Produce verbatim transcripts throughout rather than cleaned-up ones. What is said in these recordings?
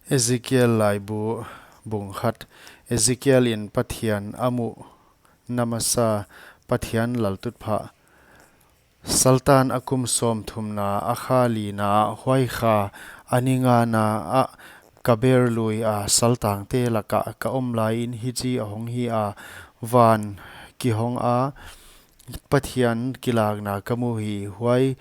Ezekiel laibu bung khat. Ezekiel in Pathian a muh na masa. Pathian laltutphah. Saltan a kum sawmthumna, a kha lina, huai kha a ningana ah Kebar lui a saltangte laka ka om laiin hichi ahong hi a, van kihong a, Pathian kilakna ka mu hi. Huai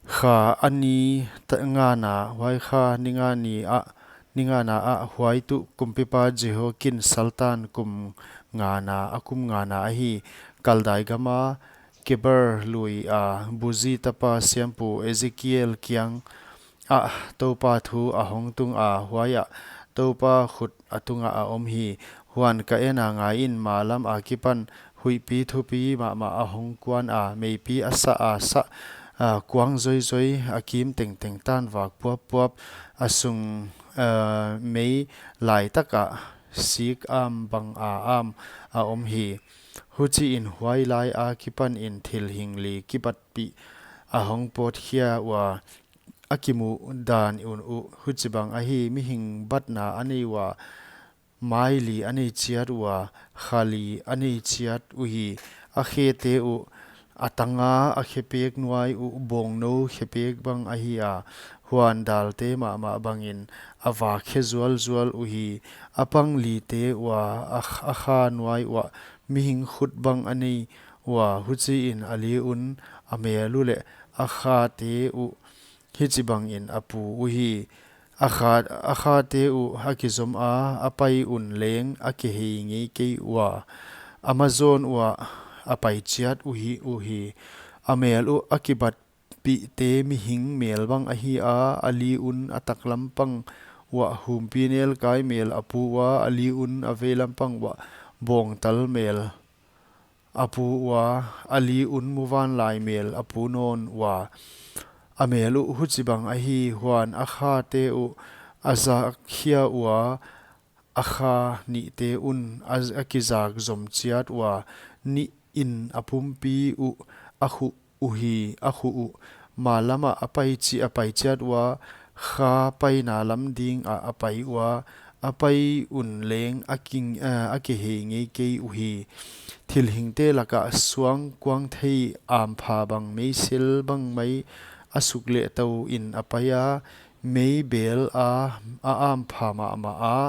kha a ni ta-, ngana, huai kha ningani ah, ningana ah huai tuh kumpipa Jehoiakin saltan kum ngana, a kum ngana ahi. Kaldai gama Kebar lui a Buzi tapa siampu Ezekiel kiang ah Toupa thu ahong tung a, huai ah Toupa khut a tunga a om hi. Huan ka en a, ngaiin, malam akipan huihpi thupi mahmah ahong kuan a, meipi a sa a sa, a, kuang zoizoi, a kim tengteng tan vak puappuap, a sung, a, mei laitak ah sik am banga am a om hi. Huchiin huai lai akipanin thilhing li kibatpih ahong pawtkhia ua, a kimuh dan un uh huchibang ahi. Mihing batna a nei ua, mai li a nei chiat ua, kha li a nei chiat uhi. A khete uh, a tanga a khepek nuai uh bawngnou khepek bang ahi a, huan dalte mahmah bangin a vak khe zualzual uhi. A pang lite ua, a kh-, a kha nuai ua mihing khut bang a nei ua, huchiin a li un, a mel uh leh a khate uh hichibangin a pu uhi. A kha, a khate uh a kizom a, a pai un leng a kihei ngei kei ua, a mazawn ua a pai chiat uhi uhi. A mel uh a kibatpihte mihing mel bang ahi a, a li un a taklam pang ua humpi nelkai mel a pu ua, a li un a veilam pang ua bawngtal mel a pu ua, a li un muvanlai mel a pu nawn ua. A mel uh huchibang ahi. Huan a khate uh a zak khia ua, a kha nihte un a, a kizak zom chiat ua, nihin a pumpi uh a khuh uhi, a khuh uh. Malam ah a pai chi, a pai chiat ua, kha paina lam ding ah a pai ua, a pai un leng a king, a, a kihei ngei kei uhi. Thilhingte laka suang kuang thei ampha bang, meisel bang mai a suk leh tou in a pai a, mei bel a, a ampha mahmah a,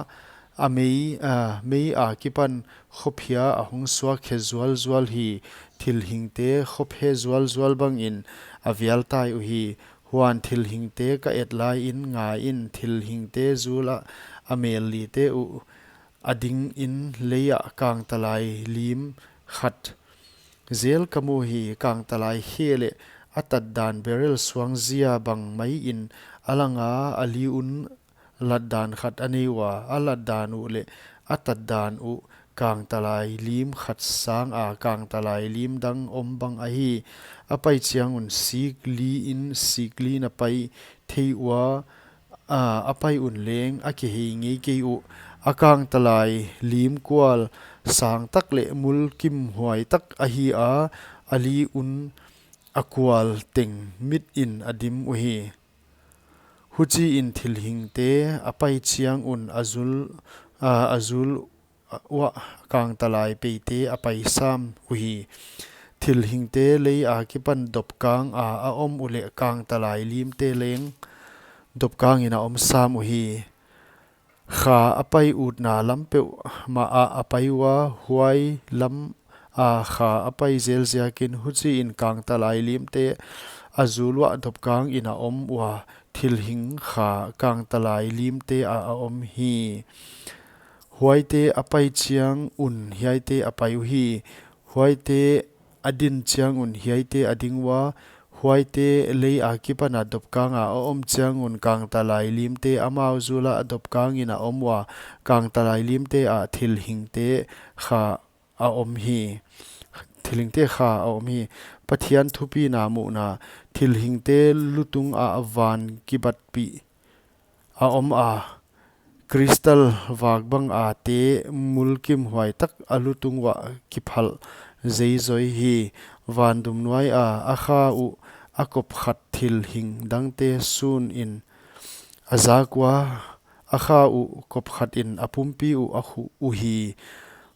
a mei, a, mei akipan khophia ahong suak khe zualzual hi. Thilhingte khophe zualzual bangin a vial tai uhi. Huan thilhingte ka et laiin, ngaiin, thilhingte zul ah a mel lite uh a dingin lei ah kangtalai lim khat zel ka mu hi. Kangtalai khe leh a tatdan berel suang zia bang maiin a langa, a li un latdan khat a nei ua, a latdan uh leh a tatdan uh kangtalai lim khat sanga kangtalai lim dang om bang ahi. A pai chiang un sik li in sik li na pai thei ua, a, a pai un leng a kihei ngei kei uh. A kangtalai lim kual sang tak leh mulkimhuai tak ahi a, a li un a kual teng mitin a dim uhi. Huchiin thilhingte a pai chiang un a zul, a, a zul uah kangtalai peite a pai sam uhi. Thilhingte lei akipan dopkang a, a om uleh kangtalai limte leng dopkangin a om sam uhi. Kha a pai utna lam peuhmah ah a pai ua, huai lam a kha a pai zel ziakin. Huchiin kangtalai limte a zul uah dopkangin a om ua, thilhing kha kangtalai limte ah a om hi. Huaite a pai chiang un hiaite a pai uhi. Huaite a din chiang un hiaite a ding ua, huaite lei akipana dopkanga a om chiang un kangtalai limte amau zula dopkangin a om ua, kangtalai limte ah thilhingte kha a om hi. Thilhingte kha a om hi. Pathian thupina muhna. Thilhingte lutung ah van kibatpih a om a, kristal vak bang a te mulkimhuai tak a lutung uah kiphalh zeizoi hi. Van dum nuai a, a kha uh a kop khat thilhing dangte sunin a zak ua, a kha uh kop khatin a pumpi uh a khuh uhi.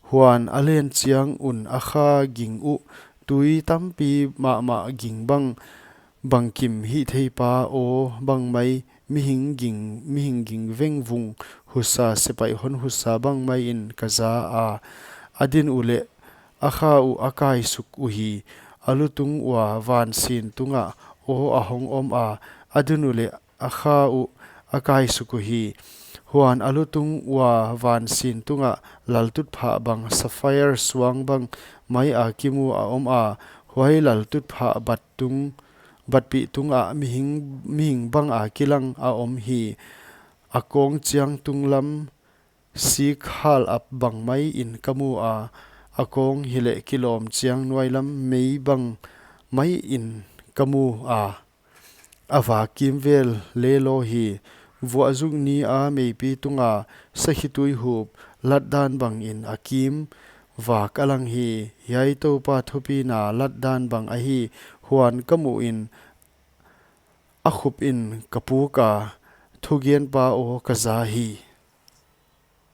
Huan a len chiang un a kha ging uh tui tampi mahmah ging bang, bangkim hihtheipa aw bangmai, mihing ging, mihing ging vengvung husa, sepaih hon husa bangmaiin ka za a. A din uleh a kha uh a kaisuk uhi. A lutung ua vansin tungah aw a hong om a. A din uleh a kha uh a kaisuk uhi. Huan a lutung ua vansin tungah laltutphah bang, sapphire suang bang mai a kimu a om a. Huai laltutphah bat tung, batpih tungah mihing, mihing bang a kilang a om hi. A kawng chiang tunglam sik hal ap bangmaiin ka mu a. A kawng hileh kilawm chiang nuailam mei bangmaiin ka mu a. A vak kimvel leh law hi. Vuahzuk ni a meipi tunga sakhituihup latdan bangin a kim vak a lang hi. Hiai Toupa thupina latdan bang ahi. Huan ka muhin a khupin ka puk a, thugenpa aw ka za hi.